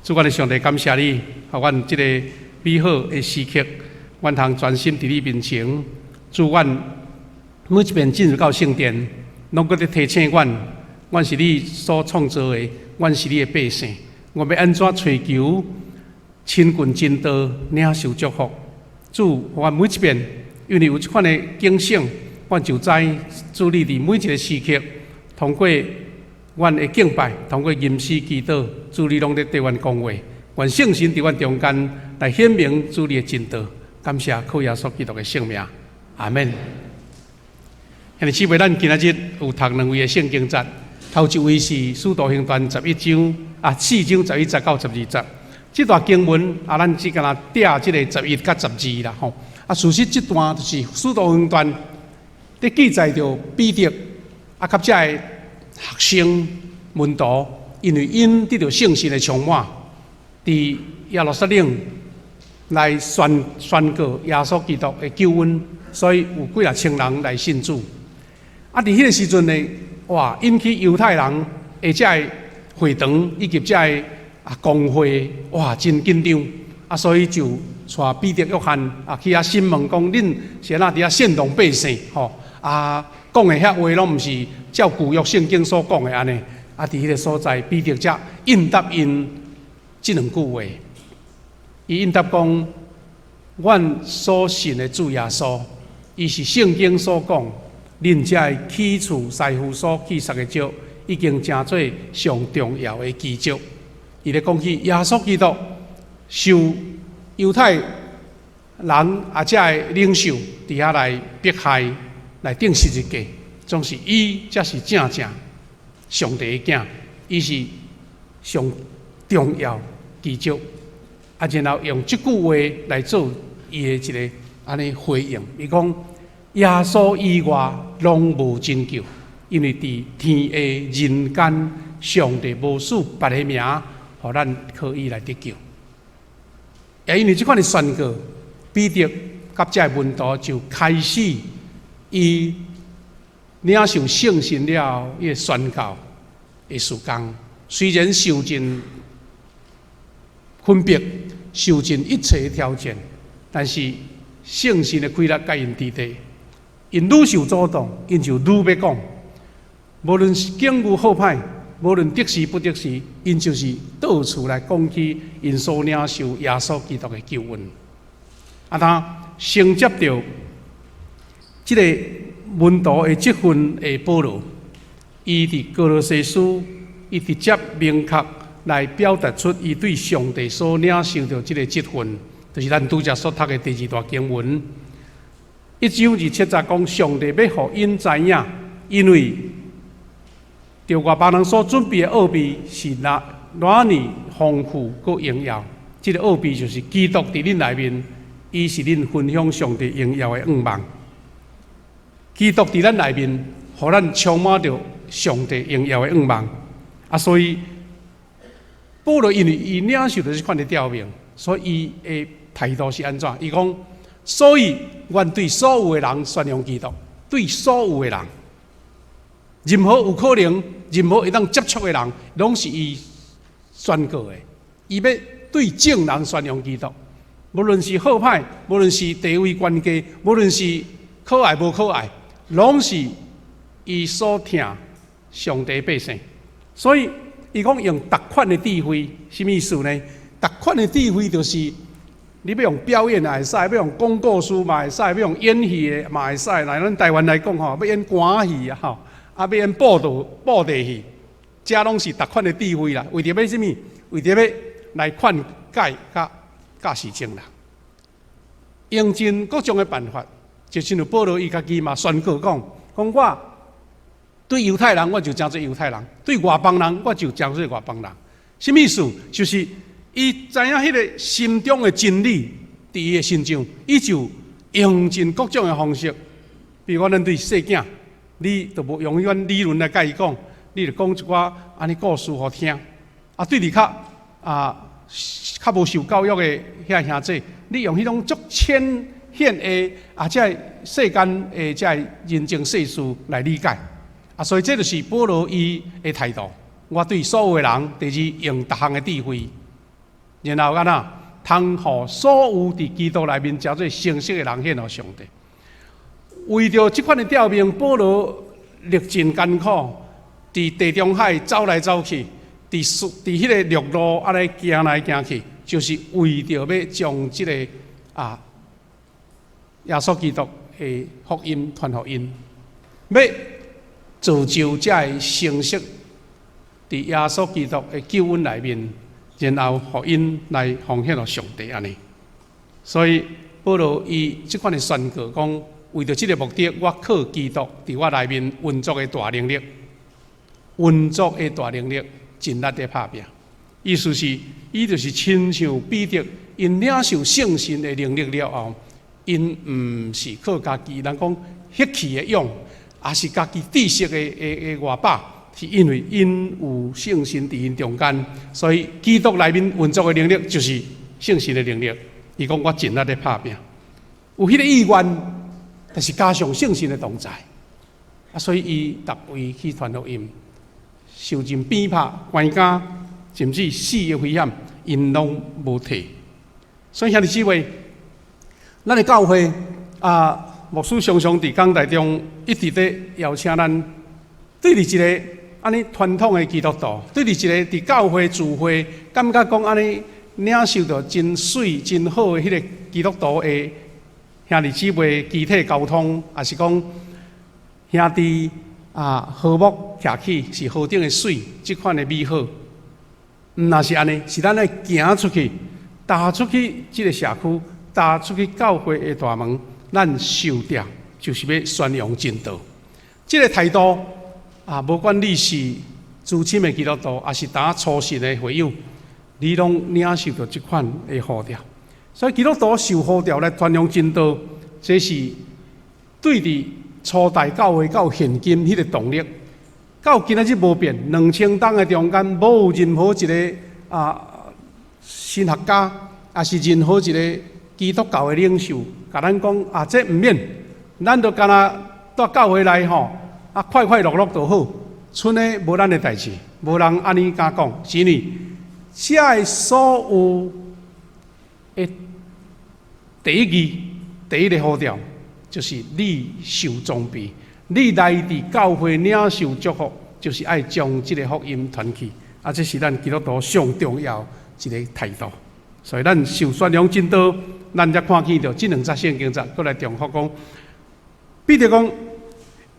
主，阮的上帝，感謝你，予阮這個美好的時刻，阮通專心佇你面前。主，阮每一遍進入到聖殿，攏閣咧提醒阮，阮是你所創造的，阮是你的百姓。阮欲按怎揣求親近真道，領受祝福？主，予阮每一遍，因為有這款的警醒，阮就知主你佇每一個時刻，通過阮的敬拜，通過吟詩祈禱，主你攏咧對阮講話。願聖神佇阮中間來顯明主你的真道。感謝靠耶穌基督的聖名，阿門。兄弟姊妹，咱今仔日有讀兩位的聖經節，頭一位是《使徒行傳》11章啊，4章11節到12節。這段經文啊，咱只干焦摘這个十一佮十二啦吼。啊，事實這段就是《使徒行傳》咧記載著彼得啊，佮遮个學生門徒，因為𪜶得著聖神的充滿，佇耶路撒冷來宣告耶穌基督的救恩，所以有幾若千人來信主。啊，佇彼个時陣呢，哇，引起猶太人的遮个會堂以及遮个啊公會，哇，真緊張。啊，所以就帶彼得、約翰啊去遐審問，講恁是按怎佇遐煽動百姓？吼啊，講的遐話攏毋是照舊約聖經所講的按呢。啊，佇彼个所在，彼得才應答𪜶這兩句話。伊應答講：阮所信的主耶穌，伊是聖經所講，恁遮个起厝師傅所棄殺的石，已經成做上重要的基石。伊咧講起耶穌基督受猶太人啊，遮个領袖佇遐來迫害、來釘十字架，總是伊才是正正上帝的囝，伊是上重要基石。啊，然後用這句話來做伊的一个按呢回應。伊講耶穌以外攏無拯救，因為佇天下人間，上帝無賜別个名，予咱可以來得救。也因為這款的宣告，彼得佮遮个門徒就開始伊領受聖神了後，伊的宣教的事工，雖然受盡困迫，受盡一切挑戰，但是聖神的氣力佮𪜶佇底，𪜶愈受阻擋，𪜶就愈欲講。無論是境遇好歹，無論得時不得時，𪜶就是到處來講起𪜶所領受耶穌基督的救恩。啊，當承接著這个門徒的職分的保羅，伊佇歌羅西書，伊直接明確來表達出伊對上帝所領受著這个職分，就是咱拄才所讀的第二段經文。1章27節講，上帝欲予𪜶知影，因為著外邦人所準備的奧秘是偌爾豐富閣榮耀。這个奧秘就是基督佇恁內面，伊是恁分享上帝榮耀的向望。基督佇咱內面，予咱充滿著上帝榮耀的向望。啊，所以保羅因為伊領受著這款的召命，所以伊的態度是按怎？伊講，所以阮對所有的人宣揚基督，對所有的人，任何有可能、任何會當接觸的人，攏是伊宣告的。伊欲對眾人宣揚基督，無論是好歹，無論是地位懸低，無論是可愛無可愛，攏是伊所疼上帝百姓。所以伊講用逐款的智慧，啥物意思呢？逐款的智慧就是你欲用表演也會使，欲用講故事嘛會使，欲用演戲的嘛會使。來咱台灣來講吼，欲演歌仔戲啊吼，啊欲演布袋戲，這攏是逐款的智慧啦。為著欲啥物？為著欲來勸解佮教示眾人，用盡各種的辦法，就親像保羅伊家己嘛宣告講，講我對猶太人，我就成做猶太人；對外邦人，我就成做外邦人。啥物意思？就是伊知影彼个心中的真理，佇伊的身上，伊就用盡各種的方式。比如講，咱對細囝，你就無用彼款理論來共伊講，你就講一寡按呢故事予聽。啊，對佇較啊較無受教育的遐兄弟，你用彼種足淺顯的啊，這个世間的這个人情世事來理解。啊，所以這就是保羅伊的態度。我對所有的人，第二用逐項的智慧。然後按怎通予所有佇基督內面成做成聖的人獻予上帝。為著這款的召命，保羅歷盡艱苦，佇地中海走來走去，佇彼个陸路按呢行來行去，就是為著欲將這个耶穌基督的福音傳予𪜶，欲造就這个成熟佇耶穌基督的救恩內面，然後予𪜶來奉獻予上帝按呢。所以保羅伊這款的宣告講，為著這个目的，我靠基督佇我內面運作的大能力，運作的大能力，盡力佇拍拚。意思是，伊就是親像彼得，𪜶領受聖神的能力了後，𪜶毋是靠家己，人講血氣的勇，抑是家己知識的外飽，是因為𪜶有聖神佇𪜶中間，所以基督內面運作的能力就是聖神的能力。伊講我盡力咧拍拚，有彼个意願，但是加上聖神的同在，所以伊逐位去傳福音，受盡鞭拍、關監，甚至死的危險，𪜶攏無退。所以兄弟姊妹，咱的教會，牧師常常佇講台中一直咧邀請咱，對佇一个按呢傳統的基督徒，對佇一个佇教會聚會，感覺講按呢領受著真媠、真好的彼个基督徒的兄弟姊妹肢體交通，抑是講兄弟和睦徛起是何等的媠，這款的美好，毋若是按呢，是咱愛行出去，踏出去這个社區，踏出去教會的大門，咱受召就是欲宣揚真道。這个態度，無管你是資深的基督徒，抑是當初信的會友，你攏領受著這款的呼召。所以基督徒受呼召來傳揚真道，這是對佇初代教會到現今彼个動力，到今仔日無變。2000冬的中間，無任何一个神學家，抑是任何一个基督教的領袖，共咱講，這毋免，咱就干焦蹛教會內吼，快快樂樂就好，賰的無咱的代誌，無人按呢敢講，是因為這个所有的第一義、第一个呼召，就是你受裝備，你來佇教會領受祝福，就是愛將這个福音傳去，這是咱基督徒上重要一个態度。所以咱受宣揚真道，咱才看見著這兩節聖經節，閣來重複講，彼得講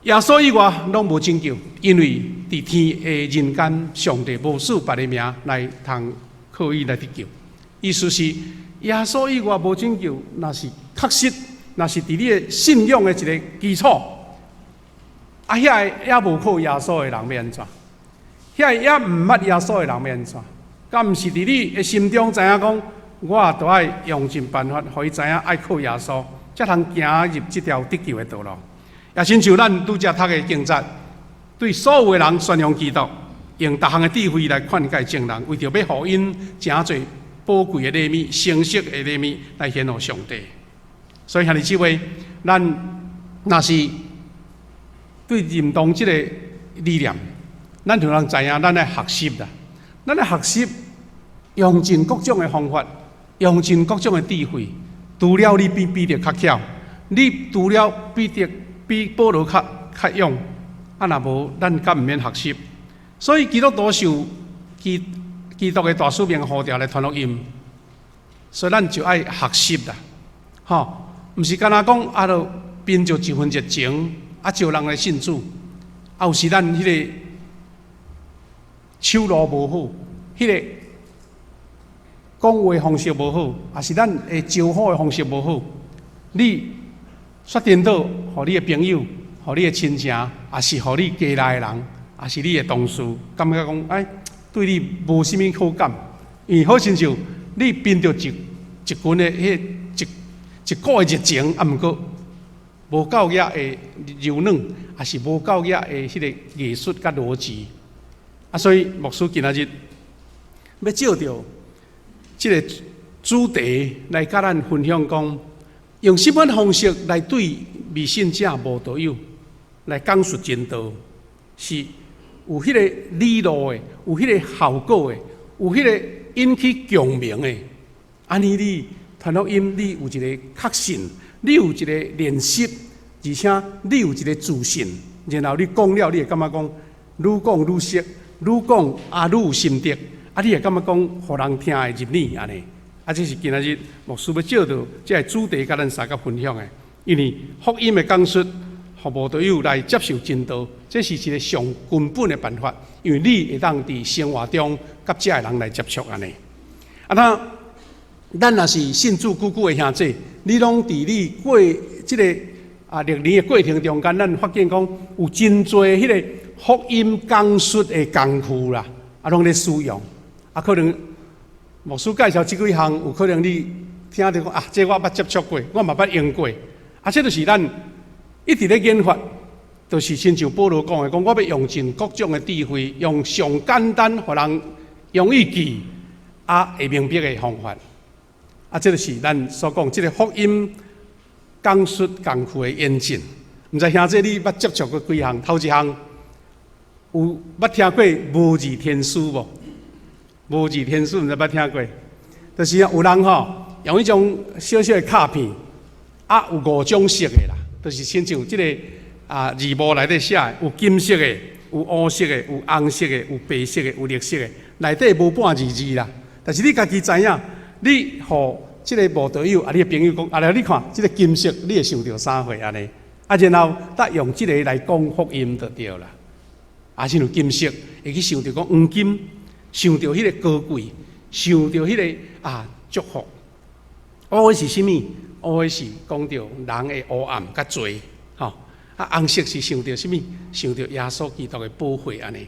耶穌以外攏無拯救，因為佇天下人間，上帝無賜別个名來通靠伊來得救。意思是耶穌以外無拯救，若是確實，若是佇你的信仰的一个基礎，遐个猶無靠耶穌的人欲按怎？遐个猶毋捌耶穌的人欲按怎？敢毋是佇你的心中知影講，我都愛用盡辦法，予伊知影愛靠耶穌，才通行入這條得救的道路。也親像咱拄才讀的經節，對所有的人宣揚基督，用逐項的智慧來勸誡眾人，為著欲予𪜶成做寶貴的禮物、成熟的禮物來獻予上帝。所以兄弟姊妹，咱若是對認同這个理念，咱就通知影，咱愛學習啦，咱愛學習用盡各種的方法，用盡各種的智慧。除了你比彼得較巧，你除了彼得比保羅較勇，若無咱敢毋免學習。所以基督徒受基督的大使命呼召來傳福音，所以咱就愛學習啦，吼，毋是干焦講，就憑著一份熱情，招人來信主，有時咱彼个手路無好，彼个講話方式無好，抑是咱的招呼的方式無好，你煞顛倒，予你的朋友，予你的親情，抑是予你家內的人，抑是你的同事，感覺講，對你無啥物好感，因為好親像你憑著一群的彼一股的熱情，毋過無夠額的柔軟，抑是無夠額的彼个藝術佮邏輯，所以牧師今仔日欲借著這个主題來佮咱分享講，用啥物方式來對未信者無道友來講述真道，是有彼个理路的，有彼个效果的，有彼个引起共鳴的。按呢你傳福音，你有一个確信，你有一个練習，而且你有一個自信，然後你講了，你會感覺講愈講愈熟，愈講啊愈有心得，啊你會感覺講，予人聽會入耳按呢。啊，這是今仔日牧師欲藉著這个主題，共咱相佮分享的。因為福音的講述，予慕道友來接受真道，這是一个上根本的辦法。因為你會當佇生活中佮遮的人來接觸按呢。啊，那咱若是信主久久的兄弟，你攏佇你過這个歷年的過程中間，咱發現講有真濟彼个福音講述的工具啦，啊，攏咧使用。啊，可能牧師介紹這幾項，有可能你聽著講啊，這我捌接觸過，我嘛捌用過。啊，這就是咱一直咧研發，就是親像保羅講的，講我欲用盡各種的智慧，用上簡單，予人容易記，啊會明白的方法。啊，這就是咱所講這个福音講述工具的演進。毋知兄弟你捌接觸過幾項？頭一項有捌聽過無字天書無？無字天書毋知捌聽過？就是有人吼用彼種小小的卡片，啊有五種色的啦，就是親像這个字幕內底寫的，有金色的，有烏色的，有紅色的，有白色的，有綠色的，內底無半字字啦。但是你家己知影，你予這个慕道友啊，你的朋友講，啊來你看，這个金色，你會想著啥貨按呢？啊，然後才用這个來講福音就對啦。啊，親像金色，會去想著講黃金，想著彼个高貴，想著彼个祝福。烏的是啥物？烏的是講著人的黑暗佮罪，吼。啊，紅色是想著啥物？想著耶穌基督的寶血按呢。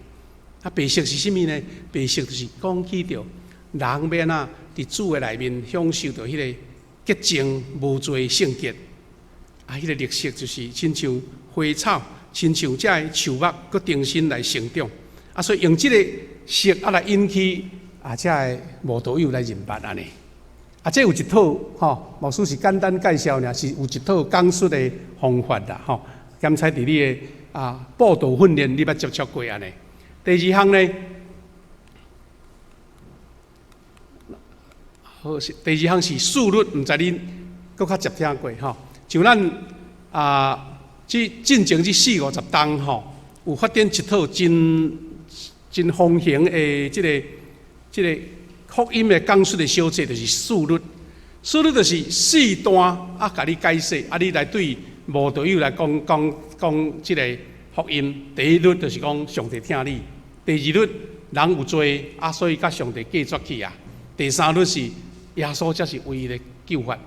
啊，白色是啥物呢？白色就是講起著人欲按怎佇主的內面享受著彼个潔淨無罪聖潔。啊，彼个綠色就是親像花草，親像遮个樹木，閣重新來成長。啊，所以用這个色啊來引起遮个慕道友來認捌按呢。啊，這有一套吼，牧師是簡單介紹爾，是有一套講述的方法啦，吼。兼且佇你的佈道訓練，你捌接觸過按呢。第二項呢，好是第二項是四律，毋知恁閣較捷聽過吼。像咱這進前這四五十冬吼，有發展一套真真風行的這个福音的講述的小冊，就是四律。四律就是四段啊，共你解釋，啊，你來對慕道友來講講講這个福音。第一律就是講上帝疼你；第二律人有罪啊，所以佮上帝隔絕去啊。第三律是耶穌才是唯一的救法。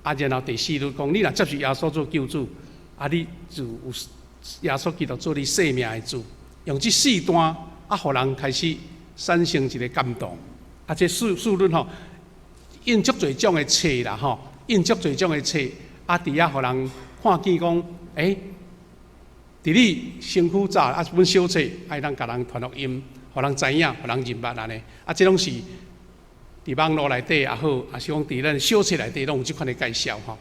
啊，然後第四律講你若接受耶穌做救主，啊，你就有耶穌基督做你生命的主。用這四段啊，予人開始產生一个感動。啊，這四律吼，印足濟種的冊啦吼，印足濟種的冊，啊，佇遐予人看見講，欸，佇你身軀早啊，一本小冊，會當共人傳福音，予人知影，予人認捌按呢。啊，這攏是佇網路內底也好，抑是講佇咱小冊內底攏有這款的介紹吼。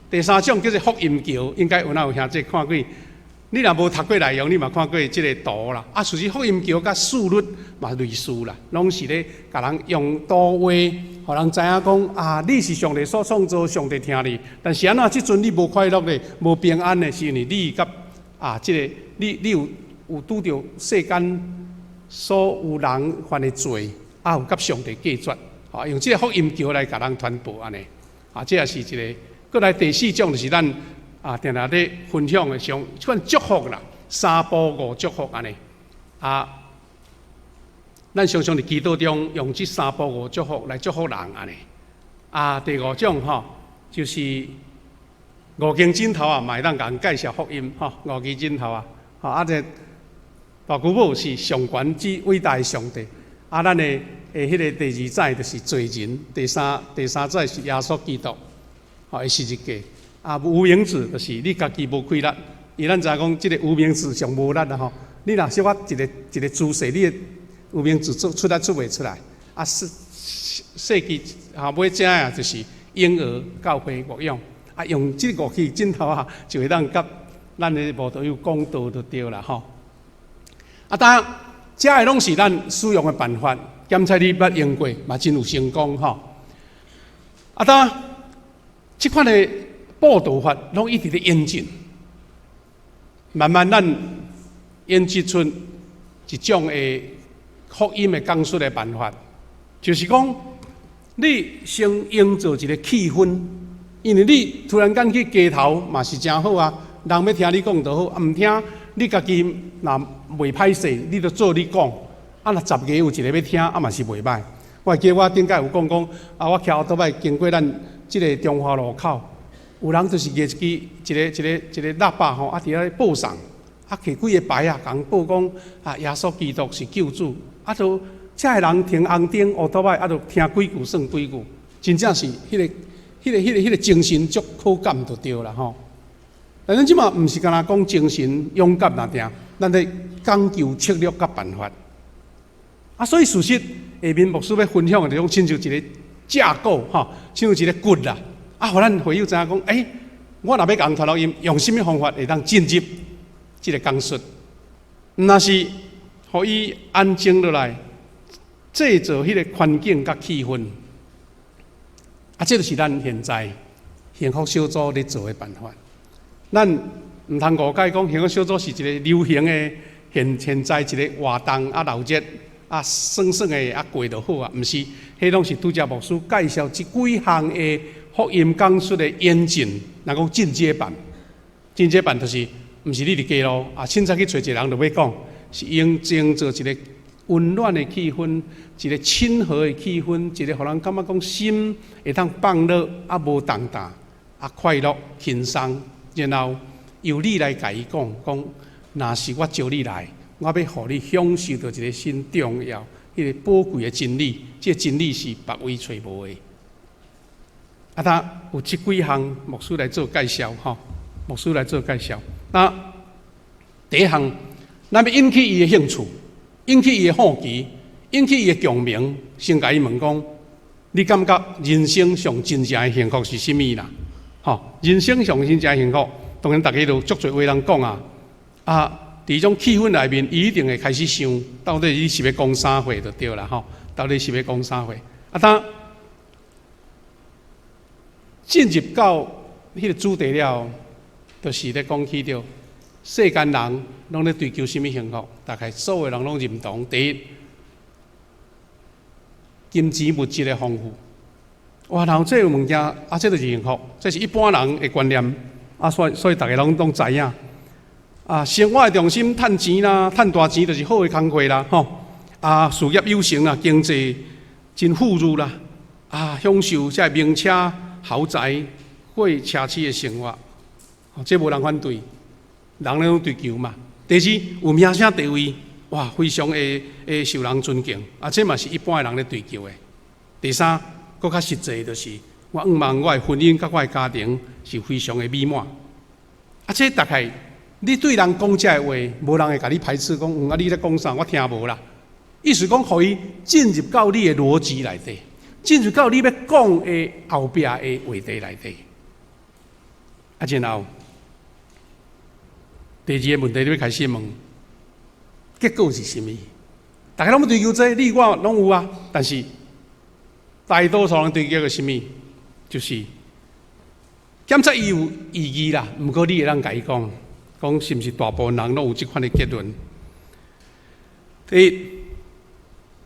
第三種叫做福音橋，應該有哪有兄弟看過？你若無讀過內容，你嘛看過這个圖啦。啊，事實福音橋佮四律嘛類似啦，攏是咧共人用圖畫，予人知影講啊，你是上帝所創造，上帝疼你。但是按怎這陣你無快樂咧，無平安咧，是因為你佮這个你有拄著世間所有人犯的罪，啊，有佮上帝隔絕。啊，用這个福音橋來共人傳播按呢。啊，這也是一个。閣來第四種就是咱定定咧分享的像這款祝福啦，三步五祝福按呢。啊，咱常常佇祈禱中用這三步五祝福來祝福人按呢。啊，第五種吼，就是五根指頭啊，嘛會當共人介紹福音吼。五支指頭啊，吼啊，這大姑母是上懸至偉大的上帝。啊，咱的彼个第二指就是罪人，第三指是耶穌基督，吼，的十字架。啊，無名指就是你家己無氣力，因為咱知影講，這个無名指上無力啦吼。你若小可一个一个姿勢，你的無名指做出來出袂出來。啊，細細支吼尾指啊，就是嬰兒教會牧養。啊，用這五支指頭啊，就會當佮咱的慕道友講道就對啦吼。啊，當然，這个攏是咱使用的辦法。檢測你捌用過，嘛真有成功吼。啊，當這款的佈道法攏一直咧演進，慢慢咱研制出一種的福音的講述的辦法，就是講你先營造一個氣氛，因為你突然間去街頭嘛是誠好啊，人欲聽你講就好，啊毋聽你家己若袂歹勢，你就做你講，啊若十個有一個欲聽，啊嘛是袂歹。我會記得我頂擺有講講，啊我騎後桌擺經過咱這个中華路口，有人就是提一支一个一个一个喇叭吼，啊佇遐報送，啊提幾个牌仔，共報講啊耶穌基督是救主，啊就遮个人停紅燈，烏托擺啊就聽幾句算幾句，真正是彼个彼个彼个彼个精神足可感就對啦吼。但咱這馬毋是干焦講精神勇敢爾定，咱咧講求策略佮辦法。啊，所以事實下面牧師欲分享的就種親像一個架構吼，親像一個骨啦。啊，予咱會友知影講，欸，我若欲共人傳福音，用啥物方法會當進入這个講述？毋若是予伊安靜落來，製造彼个環境佮氣氛。啊，這就是咱現在幸福小組咧做的辦法。咱毋通誤解講幸福小組是一個流行的現現在一个活動啊，鬧熱啊，耍耍的啊過就好啊，毋是，彼攏是拄才牧師介紹這幾項的福音講述的演進，若講進階版，進階版就是，毋是你佇街路啊，凊彩去揣一個人就欲講，是用營造一個溫暖的氣氛，一個親和的氣氛，一個予人感覺講心會當放落啊，無重擔啊，快樂輕鬆，然後由你來共伊講講，若是我招你來，我欲予你享受著一个新重要、彼个寶貴的真理，這个真理是別位揣無的。啊，他有這幾項牧師來做介紹吼，牧師來做介紹。那第一項，咱欲引起伊的興趣，引起伊的好奇，引起伊的共鳴，先共伊問講：你感覺人生上真正的幸福是啥物啦？吼，人生上真正的幸福，當然逐家都足濟話通講啊。啊，佇這種氣氛內面，伊一定會開始想，到底你是欲講啥貨就對啦吼？到底是欲講啥貨？啊，當進入到彼个主題了，就是咧講起著世間人攏咧追求啥物幸福？大概所有人攏認同。第一，金錢物質的豐富。哇，然後這个物件啊，這就是幸福，這是一般人的觀念。啊，所以逐家攏攏知影。啊，生活的重心趁錢啦，趁大錢就是好的工課啦，吼。啊，事業有成啦，經濟真富裕啦，啊，享受這名車豪宅過奢侈的生活，這無人反對，人攏追求嘛。第二，有名聲地位，哇，非常會會受人尊敬，啊，這嘛是一般的人咧追求的。第三，閣較實際就是，我向望我的婚姻佮我的家庭是非常的美滿。啊，這大概你對人講這个話，無人會共你排斥，講，嗯，啊，你咧講啥？我聽無啦。意思講，予伊進入到你的邏輯內底，進入到你欲講的後壁的話題內底。啊，然後第二个問題，你欲開始問，結果是啥物？逐家攏欲追求這個，你我攏有啊。但是大多數人追求的是啥物？就是檢測伊有意義啦。毋過你會當共伊講，講是毋是大部分人攏有這款的結論？第一，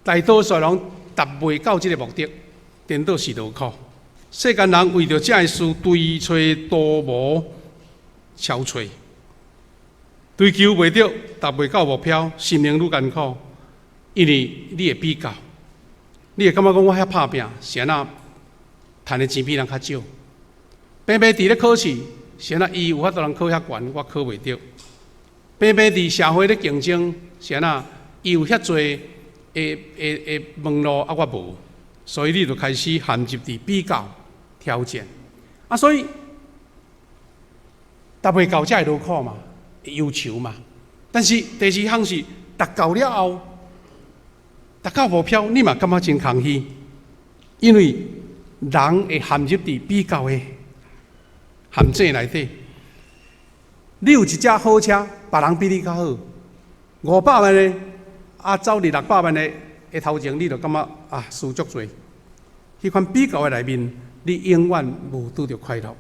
大多數人達袂到這个目的，顛倒是勞苦。世間人為著這个事追揣多謀憔悴，追求袂著，達袂到目標，心靈愈艱苦，因為你會比較，你會感覺講我遐拍拚，是按怎趁的錢比人較少？平平佇咧考試，是按怎伊有法度通考遐懸，我考袂著？平平佇社會咧競爭，是按怎伊有遐濟的的的門路，啊我無，所以你就開始陷入佇比較挑戰。啊，所以達袂到才會勞苦嘛，會憂愁嘛。但是第二項是達到了後，達到目標，你嘛感覺真空虛，因為人會陷入佇比較的陷阱內底。你有一架好車，別人比你較好，500萬的，啊，走佇600萬的的頭前，你就感覺啊，輸足濟。彼款比較的內面，你永遠無拄著快樂。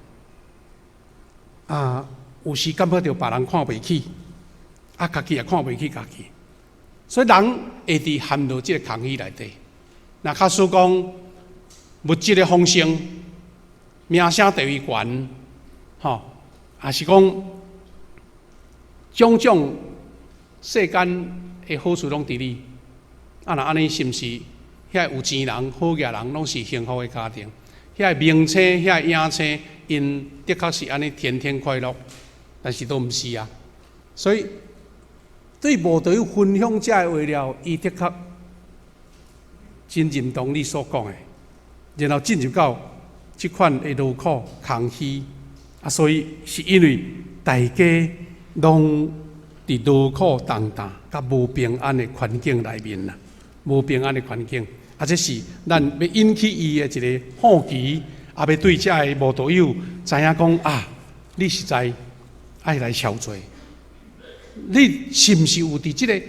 啊，有時感覺著別人看袂起，啊，家己也看袂起家己。所以人會佇陷入這個空虛內底。若假使講物質的豐盛、名聲地位懸，吼，抑是講種種世間的好處攏佇你，啊，若按呢是毋是遐有錢人、好額人攏是幸福的家庭？遐明星、遐影星，𪜶的確是按呢天天快樂，但是都毋是啊。所以對慕道友分享這个話了，伊的確真認同你所講的，然後進入到這款的勞苦空虛啊，所以是因為大家攏佇勞苦重擔佮無平安的環境內面啦，無平安的環境，啊，這是咱欲引起伊的一個好奇，啊，欲對這个慕道友知影講啊，你實在愛來澆罪，你是毋是有佇這个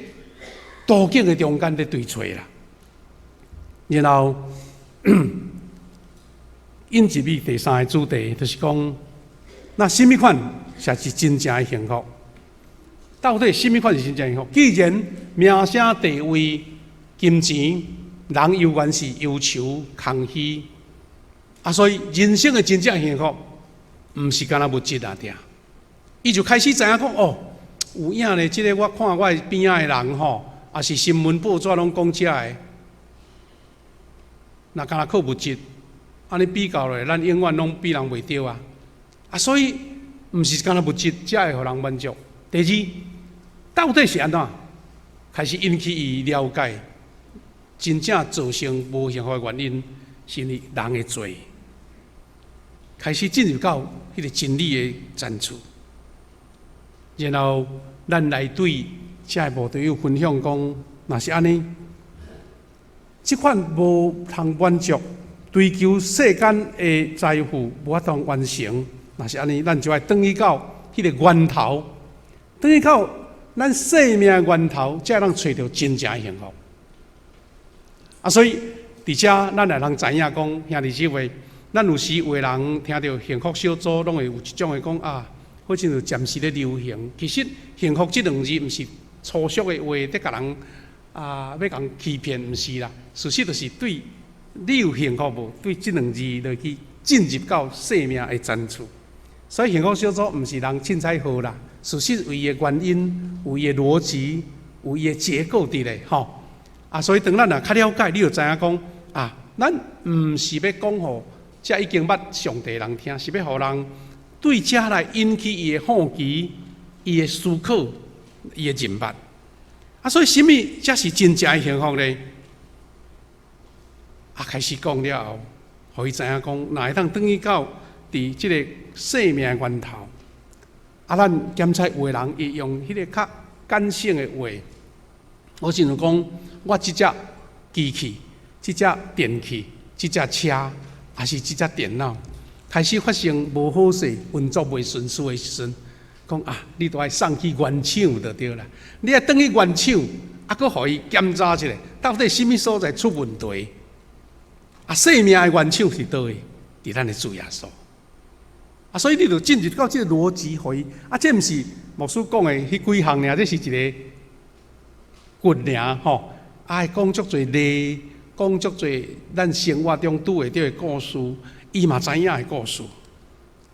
途徑的中間咧追揣啦？然後引入去第三个主題，就是講，那啥物款才是真正的幸福？到底啥物款是真正幸福？既然名聲地位、金錢，人猶原是憂愁空虛，啊，所以人生的真正幸福，毋是干焦物質啊，對。伊就開始知影講，哦，有影咧，這个我看我邊仔的人吼，抑是新聞報紙攏講這个，若干焦靠物質，按呢比較落，咱永遠攏比人袂著啊！啊，所以毋是干焦物質才會予人滿足。第二，到底是按怎？開始引起伊了解，真正造成無幸福的原因，是因為人的罪。開始進入到彼個真理的層次，然後咱來對這个慕道友分享講，若是按呢，這款無通滿足、追求世間的財富無法度完成，若是按呢，咱就愛轉去到彼個源頭，轉去到咱生命的源頭，才會當揣著真正的幸福。啊，所以佇遮咱來通知影講，兄弟姊妹，咱有時有的人聽著幸福小組，攏會有一種的講啊，好親像暫時咧流行。其實幸福這兩字毋是粗俗的話，佇共人啊欲共欺騙，毋是啦。事實就是對你有幸福無？對這兩字落去進入到生命的層次。所以幸福小組毋是人凊彩號啦，事實有伊的原因，有伊的邏輯，有伊的結構佇咧吼。啊，所以當咱若較了解，你就知影講啊，咱毋是欲講予遮已經捌上帝人聽，是欲予人對遮來引起伊的好奇、伊的思考、伊的認捌。啊，所以啥物才是真正的幸福呢？啊，開始講了後，予伊知影講，若會當轉去到佇這个生命的源頭，啊，咱檢測有的人會用彼个較感性的話，我親像講，我這隻機器、這隻電器、這隻車，抑是這隻電腦，開始發生無好勢、運作袂順遂的時陣，講啊，你都愛送去原廠就對啦。你愛轉去原廠，啊，閣予伊檢查一下，到底啥物所在出問題？啊，生命的原廠是佗位？佇咱的主耶穌。啊，所以你就進入到這个邏輯，予伊啊，這毋是牧師講的彼幾項爾，這是一個骨爾吼。啊，講足濟例，講足濟咱生活中拄會著的故事，伊嘛知影的故事。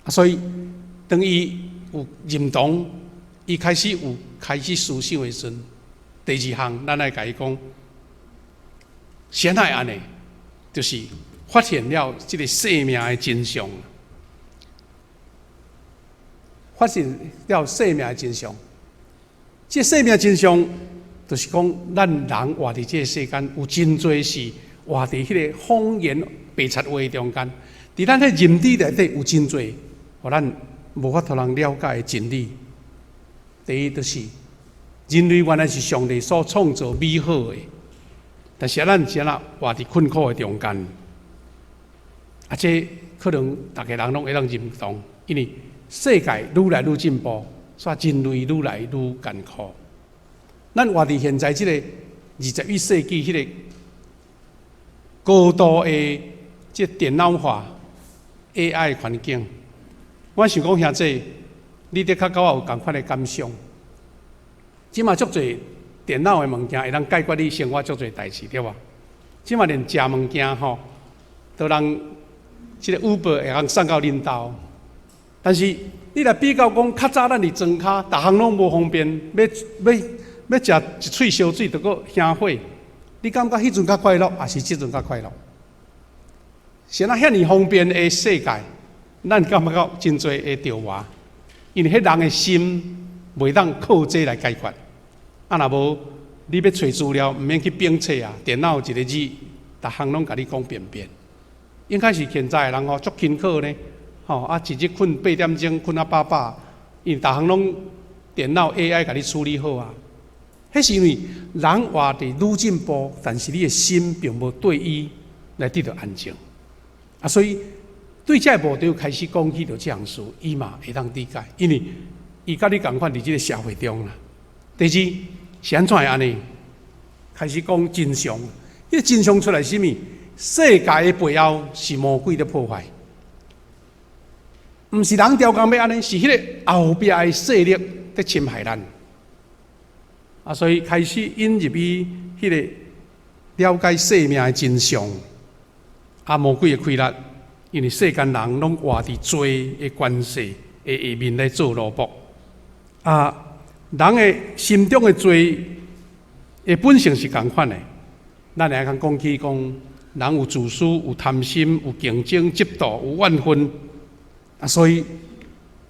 啊，所以當伊有認同，伊開始有開始思想的時陣，第二項，咱來共伊講，先愛按呢，就是發現了這个生命的真相。發現了生命的真相，這生命真相就是講，咱人活佇這个世間，有真濟是活佇彼个謊言白賊話中間。佇咱彼認知內底有真濟，予咱無法度通了解的真理。第一就是人類原來是上帝所創造美好的，但是咱是按怎活佇困苦的中間？啊，這可能逐个人攏會當認同，因為世界愈來愈進步，所以人類愈來愈艱苦。咱活佇現在這个21世紀，彼个高度的這電腦化 AI 環境。我想講兄弟，你的確佮我有仝款的感想。這馬足濟電腦的物件會當解決你生活足濟代誌，對無？這馬連食物件吼，都人這个 Uber 會當送到恁兜。但是你來比較講，較早咱佇莊跤，逐項攏無方便，欲欲欲食一喙燒水，著閣興火。你感覺彼陣較快樂，抑是這陣較快樂？是按怎遐爾方便的世界，咱感覺到真濟的著磨，因為彼人的心袂當靠這來解決。啊，若無你欲揣資料，毋免去反冊啊，電腦一个字，逐項攏共你講便便。應該是現在的人吼足勤苦呢，吼啊，一日睏8點鐘，睏啊飽飽，因為逐項攏電腦 AI 共你處理好啊。彼是因為人活佇愈進步，但是你的心並無對伊來得到安靜。啊，所以對這個慕道開始講起著這項事，伊嘛會當理解，因為伊佮你仝款佇這个社會中啦。第二是按怎會按呢？開始講真相，彼個真相出來是啥物？世界的背後是魔鬼佇破壞，毋是人刁工欲按呢，是彼个後壁的勢力佇侵害咱。啊，所以開始引入伊彼个了解生命的真相。啊，魔鬼的氣力，因為世間人攏活佇罪的權勢的下面來做奴僕。啊，人的心中的罪的本性是仝款的。咱會通講起講，人有自私、有貪心、有競爭、嫉妒、有怨恨。啊，所以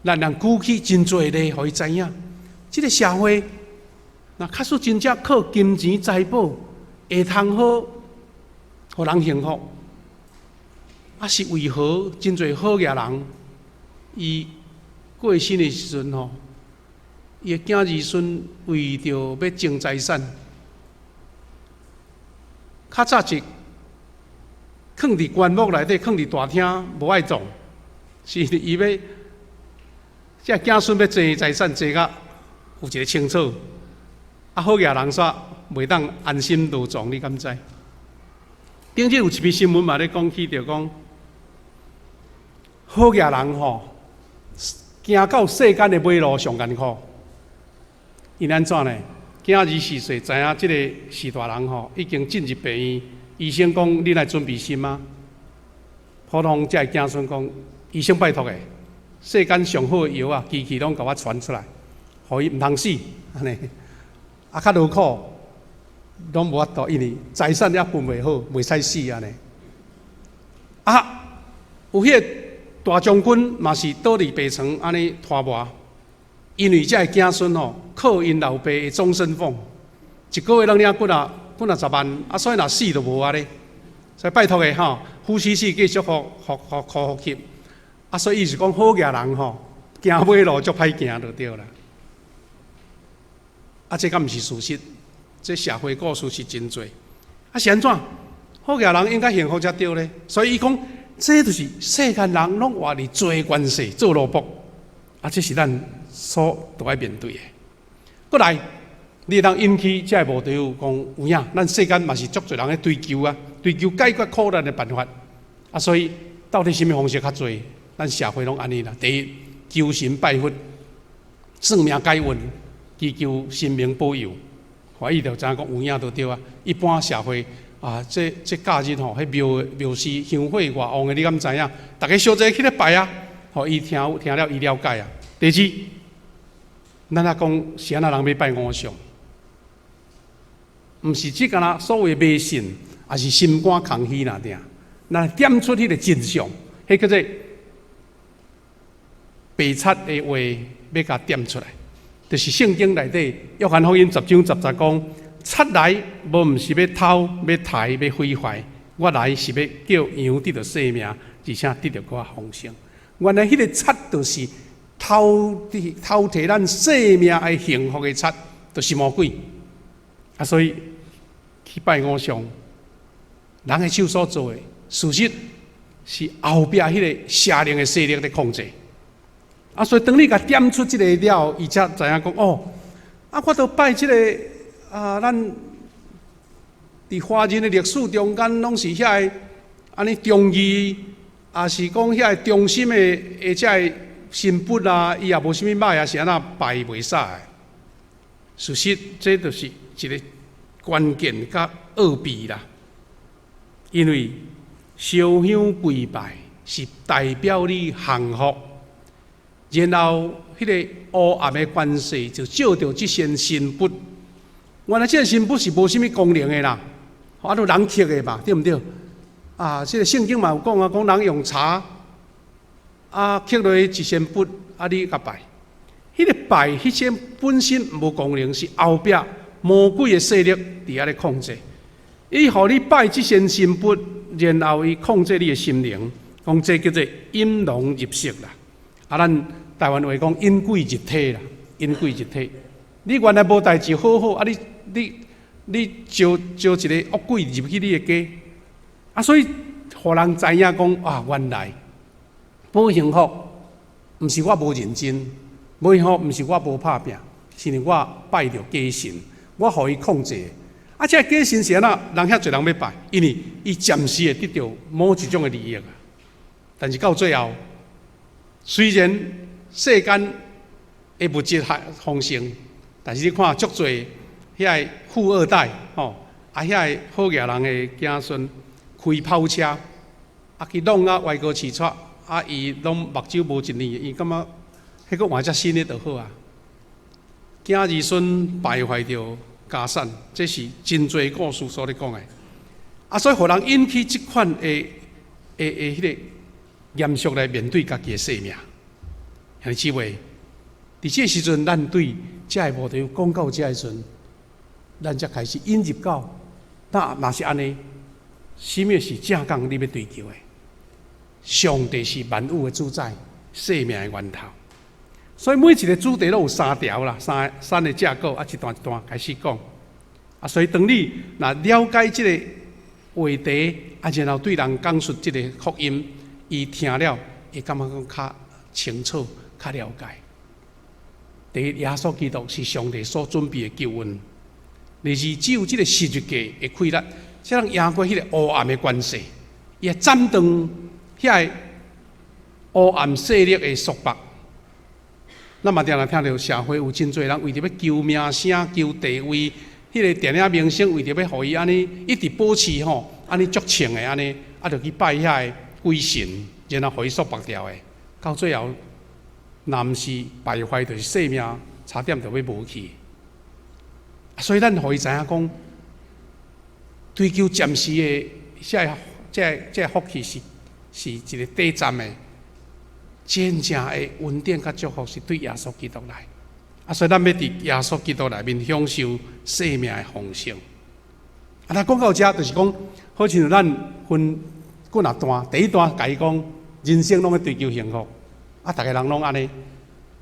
咱人舉起真濟例，予伊知影，這个社會，若假使真正靠金錢財寶會通好，予人幸福，啊是為何真濟好額人，伊過身的時陣吼，伊的囝兒孫為著欲爭財產，較早一囥佇棺木內底，囥佇大廳，無愛動，是伊欲這囝孫欲爭財產，爭甲有一个清楚。啊，好額人煞袂當安心落葬，你敢知？頂日有一篇新聞嘛咧講起著講，好額人吼，行到世間的尾路上艱苦。𪜶按怎呢？囝兒24歲，知影這个序大人吼已經進入病院，醫生講你來準備死嗎？普通這个囝孫講，醫生拜託的，世間上好的藥啊，機器攏共我傳出來，予伊毋通死，按呢。啊，較勞苦，攏無法度，因為財產也分袂好，袂使死按呢。啊，有彼个大將軍嘛是倒佇病床按呢拖磨，因為這个囝孫吼靠𪜶老爸的終身俸，一個月攏領幾若幾若十萬，啊，所以若死就無啊咧。所以拜託的吼，呼吸器繼續予予予呼吸。啊，所以伊是講好額人吼，行尾路足歹行就對啦。啊，這敢毋是事實？這社會故事是真濟。啊，是按怎？好額人應該幸福才對咧。所以伊講，這就是世間人攏活佇罪權勢做奴僕。啊，這是咱所著愛面對的。閣來，你會當引起這个慕道友講有影，咱世間嘛是足濟人咧追求啊，追求解決苦難的辦法。啊，所以到底啥物方式較濟？咱社會攏按呢啦。第一，求神拜佛，算命解運，祈求神明保佑。予伊就知影講有影就對啊。一般社會啊，這這假日吼，彼廟廟司香火偌旺的，你敢知影？逐家相濟去咧拜啊，予伊聽聽了伊了解啊。第二，咱啊講是按怎人欲拜偶像，毋是只干焦所謂迷信，抑是心肝空虛爾爾。咱點出彼个真相，彼叫做白賊的話，欲共點出來，就是聖經內底約翰福音10章10節講：賊來無毋是欲偷、欲刣、欲毀壞，我來是欲叫羊得著生命，而且得著閣較豐盛。原來彼个賊就是偷偷提咱生命的幸福的賊，就是魔鬼。啊，所以去拜偶像，人的手所做的，事實是後壁彼个邪靈的勢力咧控制。啊，所以當你共點出這个了，伊才知影講哦，啊，我都拜這个啊，咱佇華人的歷史中間，攏是遐个按呢忠義，抑是講遐个忠心的這个神佛啊，伊也無啥物歹啊，是按怎拜袂使的？事實，這就是一个關鍵佮奧秘啦。因為燒香跪拜是代表你降服，然後彼个黑暗的權勢就借著這尊神佛。原來這个神佛是無啥物功能的啦，啊，都人刻的嘛，對毋對？啊，這个聖經嘛有講啊，講人用柴啊刻落一仙佛，啊，你共拜，彼个拜，彼些本身無功能，是後壁魔鬼的勢力佇遐咧控制。伊予你拜這尊神佛，然後伊控制你的心靈，講這叫做引狼入室啦。啊，咱台灣話講引鬼入體啦，引鬼入體。你原來無代誌好好，啊你你你招招一個惡鬼入去你的家，啊，所以予人知影講啊，原來無幸福，毋是我無認真，無幸福毋是我無拍拼，是因為我拜著假神，我予伊控制。啊，這個假神是按怎？人遐濟人欲拜，因為伊暫時會得著某一種的利益啊。但是到最後，雖然世間的物質較豐盛，但是你看足濟遐个富二代吼，啊遐个好額人的囝孫開跑車，啊去弄啊歪哥飼撮，啊伊攏目睭無一年，伊感覺彼閣換隻新的就好啊。囝兒孫敗壞著家產，這是真濟故事所咧講的。啊，所以予人引起這款的彼个嚴肅來面對家己的生命。兄弟姊妹，佇這个時陣，咱對這个無題講到這个時陣，咱才開始引入到，那若是按呢，啥物是正講你欲追求的？上帝是萬有的主宰，生命的源頭。所以每一個主題攏有三條啦，三個架構啊，一段一段開始講。啊，所以當你若了解這个話題，啊，然後對人講述這個福音，伊聽了會感覺講較清楚、較了解。第一，耶穌基督是上帝所準備的救恩。第二，只有這个十字架的氣力，才能贏過彼个黑暗的權勢，伊會斬斷遐個黑暗勢力的束縛。咱嘛定定聽著社會有真濟人為著欲求名聲、求地位，彼个電影明星為著欲予伊按呢一直保持吼，按呢足穿的按呢，啊，就去拜遐个鬼神，然後予伊束縛牢的，到最後，若毋是敗壞，就是性命差點就欲無去。所以咱予伊知影講，追求暫時的這个、這个、這个福氣是一個短暫的，真正的恩典佮祝福是對耶穌基督來。啊，所以咱欲佇耶穌基督內面享受生命的豐盛。啊，那講到遮，就是講，好親像咱分幾若段，第一段共伊講，人生攏欲追求幸福，啊，逐个人攏按呢，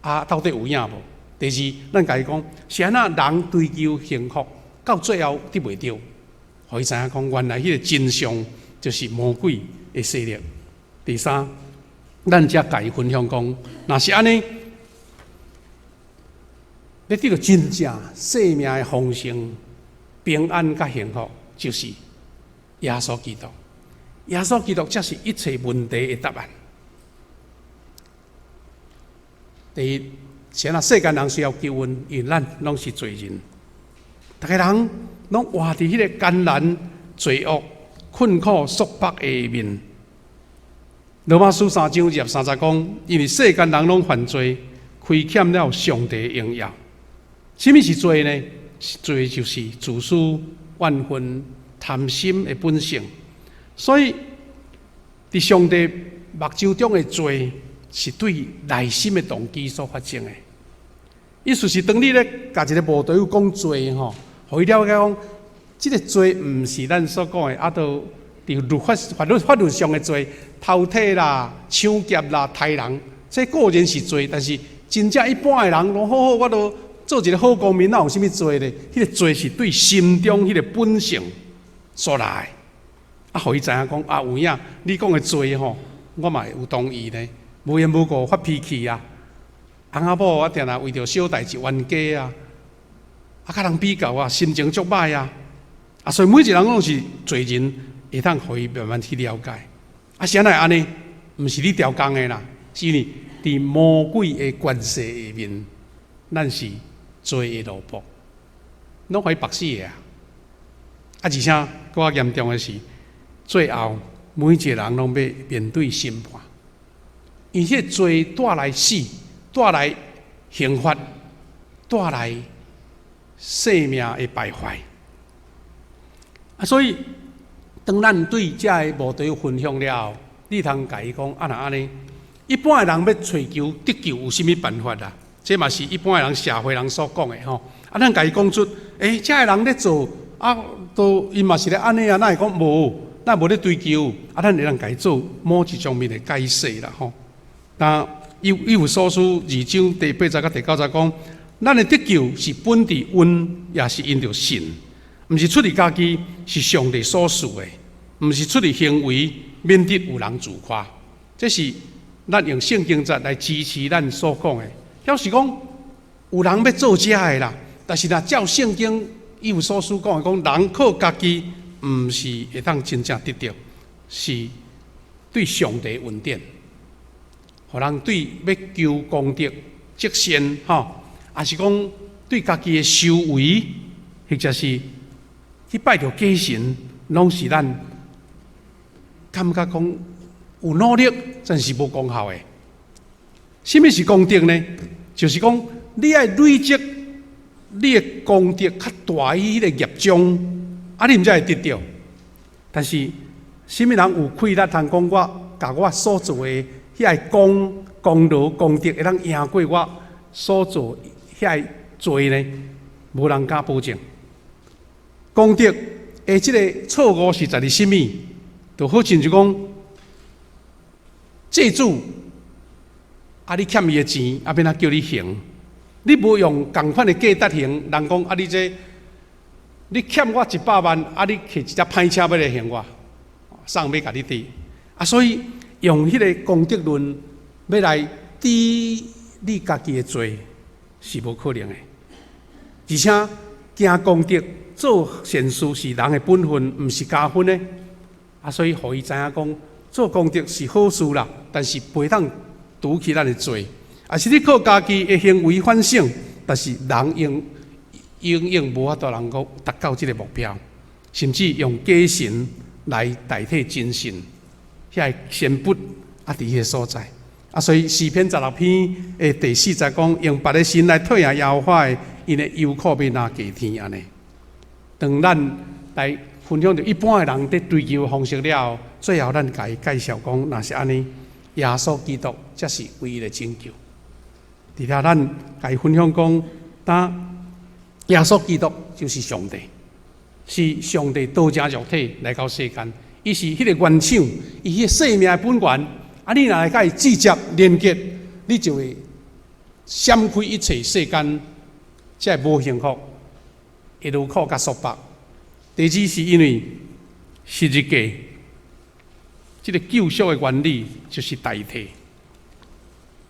啊，到底有影無？第二，咱共伊講，是按怎人追求幸福，到最後得袂著，予伊知影講，原來彼个真相就是魔鬼的勢力。第三，咱才共伊分享講，若是按呢，欲得著真正生命的豐盛、平安佮幸福，就是耶穌基督。耶穌基督才是一切問題的答案。第一，是按怎世間人需要救恩，因為咱攏是罪人，逐个人攏活佇彼个艱難、罪惡、困苦、束縛的下面。羅馬書3章23節講，因為世間人攏犯罪，虧欠了上帝的榮耀。啥物是罪呢？罪就是自私、怨恨、貪心的本性。所以，佇上帝目睭中的罪，是對內心的動機所發生的。意思是，當你咧共一個慕道友講罪吼，予伊了解講，這个罪毋是咱所講的，啊，都佇律法法律法律上的罪，偷提啦、搶劫啦、刣人，這固然是罪，但是真正一般的人攏好好，我都做一个好公民，哪有啥物罪咧？彼个罪是對心中彼个本性所來。啊，予伊知影講啊，有影，你講的罪吼，我嘛會有同意呢。無緣無故發脾氣啊，翁仔某啊，定定為著小代誌冤家啊，啊，佮人比較啊，心情足歹啊，啊，所以每一個人攏是罪人，會當予伊慢慢去了解。啊，是按怎會按呢？毋是你調工的啦，是因為佇魔鬼的權勢下面，咱是罪的奴僕，攏予伊縛死的啊！啊，而且閣較嚴重的是，最後每一個人攏欲面對審判，因為這個罪帶來死，帶來刑罰，帶來生命的敗壞。啊，所以當咱對這个無題分享了後，你通共伊講啊，若按呢，一般的人欲揣求得救有啥物辦法啊？這嘛是一般的人社會人所講的吼。啊，咱共伊講出，欸，這个人咧做啊，都伊嘛是咧按呢啊，哪會講無？咱無咧追求？啊，咱會當共伊做某一方面的解釋啦吼。那以弗所書二章第八節佮第九節講，咱的得救是本佇恩，也是因著信，毋是出自家己，是上帝所賜的，毋是出自行為，免得有人自誇。這是咱用聖經節來支持咱所講的，表示講有人欲做這个啦，但是若照聖經以弗所書講的講，人靠家己毋是會當真正得著，是對上帝恩典，予人對欲求功德積善吼，抑是講對家己的修為，或者是去拜著假神，攏是咱感覺講有努力，真是無功效的。啥物是功德呢？就是講你愛累積你的功德較大於彼個業障，啊，你毋才會得著。但是，啥物人有氣力通講我，共我所做的彼个功勞功德會當贏過我所做彼个罪呢？無人敢保證。功德的這個錯誤是在佇啥物？就好親像講，債主啊，你欠伊的錢，啊，欲按怎叫你還？你無用仝款的價值還，人講啊，你這你欠我100萬，啊，你騎一隻歹車欲來還我，啥人欲共你綴？啊，所以用彼个功德論欲來抵你家己的罪是無可能的。而且行功德做善事是人的本分，毋是加分的。啊，所以予伊知影講做功德是好事啦，但是袂當除去咱的罪。啊，是你靠家己的行為反省，但是人永永遠無法度能夠達到這个目標，甚至用假神來代替真神，遐个先不啊，佇彼個所在。啊，所以詩篇十六篇的第四節講，用別个神來替耶和華的，𪜶的憂苦欲若加添按呢。當咱來分享著一般的人佇追求的方式了後，最後咱共伊介紹講，若是按呢，耶穌基督才是唯一的拯救。佇遐咱共伊分享講，當耶穌基督就是上帝，是上帝道成肉體來到世間，伊是彼个原廠，伊彼个生命的本源。啊，你若會共伊直接連結，你就會閃開一切世間這個無幸福、的勞苦佮束縛。第二是因為十字架，這个救贖的原理就是代替。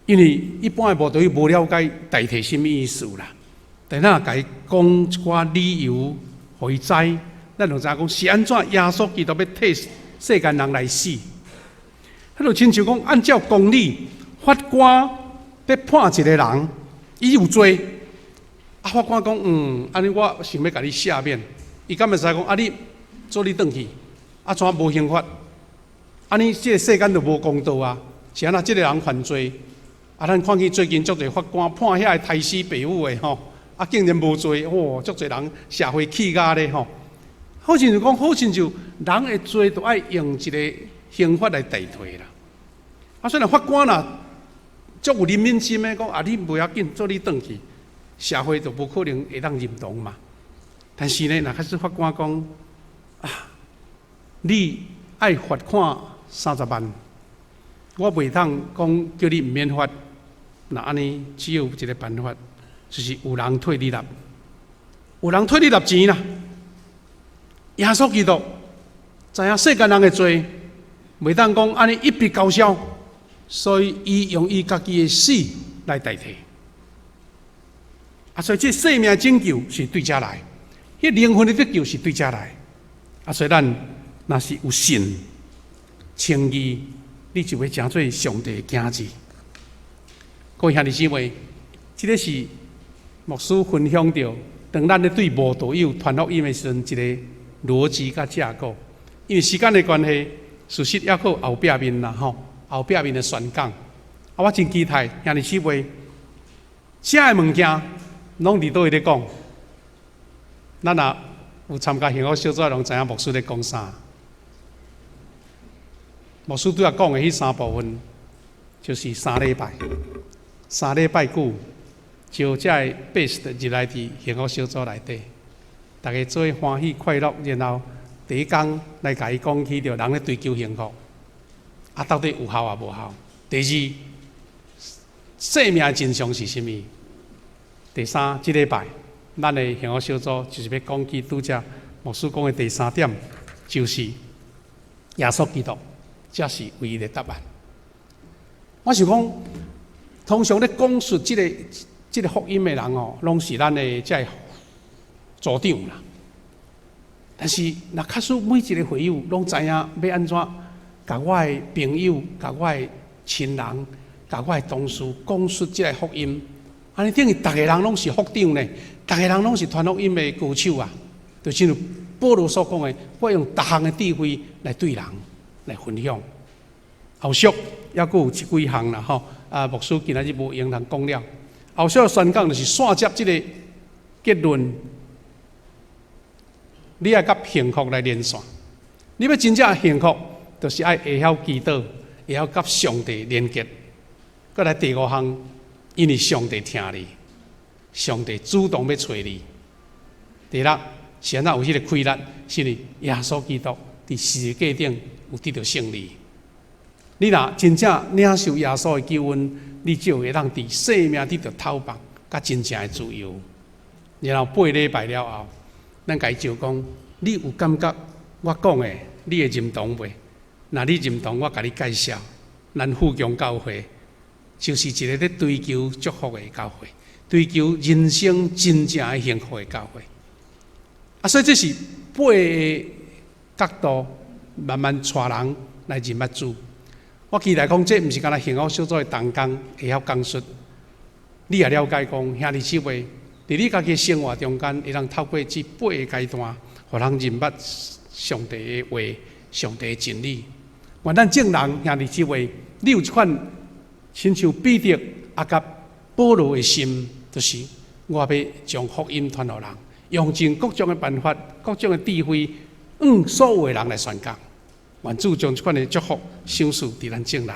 因為一般的無對無了解代替啥物意思啦。但咱若共伊講一寡理由，予伊知，咱就知影講是按怎耶穌基督欲替世間人來死。彼就親像講，按照公理，法官欲判一个人，伊有罪，啊，法官講，嗯，按呢我想欲共你赦免，伊敢會使講，啊，你做你轉去，啊，怎無刑罰？按呢這个世間就無公道啊！是按怎這个人犯罪？啊，咱看見最近足濟法官判遐个刣死爸母的吼，啊，竟然無罪，哇！足濟人社會氣甲咧吼。好親像講，好親像人的罪都愛用一個刑罰來代替啦。啊，雖然法官若足有憐憫心的講，啊，你袂要緊，做你轉去，社會就無可能會當認同嘛。但是呢，若假使法官講，啊，你愛罰款30萬，我袂當講叫你毋免罰。若按呢，只有一個辦法，就是有人替你納，有人替你納錢啦。耶穌基督知影世間人的罪，袂當講按呢一筆勾銷，所以伊用伊家己的死來代替。啊，所以這生命拯救是對遮來，彼靈魂的得救是對遮來。啊，所以咱若是有信、稱義，你就會成做上帝的囝兒。各位兄弟姊妹，這个是牧師分享著，當咱咧對無道友傳福音的時陣，一个邏輯佮架構。因為時間的關係，事實猶閣有後壁面啦吼，後壁面的宣講。啊，我真期待兄弟姊妹，遮的物件攏佇佗位咧講。咱若有參加幸福小組，攏知影牧師咧講啥。牧師拄仔講的彼三部分，就是三禮拜，三禮拜久，將遮的 best 入來佇幸福小組內底，大家做伙歡喜快樂，然後第一工來共伊講起著人咧追求幸福，啊，到底有效抑無效？第二，生命的真相是啥物？第三，這禮拜咱的幸福小組就是欲講起拄才牧師講的第三點，就是耶穌基督，才是唯一的答案。我想講，通常咧講述這個福音的人哦，攏是咱的這个組長啦。但是，若假使每一个會友攏知影欲按怎共我的朋友、共我的親人、共我的同事講述這個福音，按呢等於逐个人攏是福長呢，逐个人攏是傳福音的高手啊！就親像保羅所講的，我用逐項的智慧來對人來分享。後續猶閣有這幾項啦，吼！啊，牧師今仔日無閒通講了。後續宣講就是紲接這个結論，你愛佮幸福來連線。你欲真正幸福，就是愛會曉祈禱，會曉佮上帝連結。閣來第五項，因為上帝疼你，上帝主動欲揣你。第六，是按怎有彼个氣力？是因為耶穌基督佇十字架頂有得著勝利。你若真正領受耶穌的救恩，你就會當佇生命得著透放，佮真正的自由。然後八禮拜了後，咱共伊招講，你有感覺我講的，你會認同袂？若你認同，我共你介紹，咱富強教會就是一个咧追求祝福的教會，追求人生真正的幸福的教會。啊，所以這是八个角度，慢慢帶人來認捌主。我期待講，這毋是干焦幸福小組的同工會曉講述，你也了解講，兄弟姊妹，佇你家己生活中間，會當透過這八个階段，予人認捌上帝的話、上帝的真理。願咱眾人兄弟姊妹，你有這款親像彼得、啊佮保羅的心，就是我欲將福音傳予人，用盡各種的辦法、各種的智慧，向所有的人來宣講。願主將這款的祝福賞賜佇咱眾人。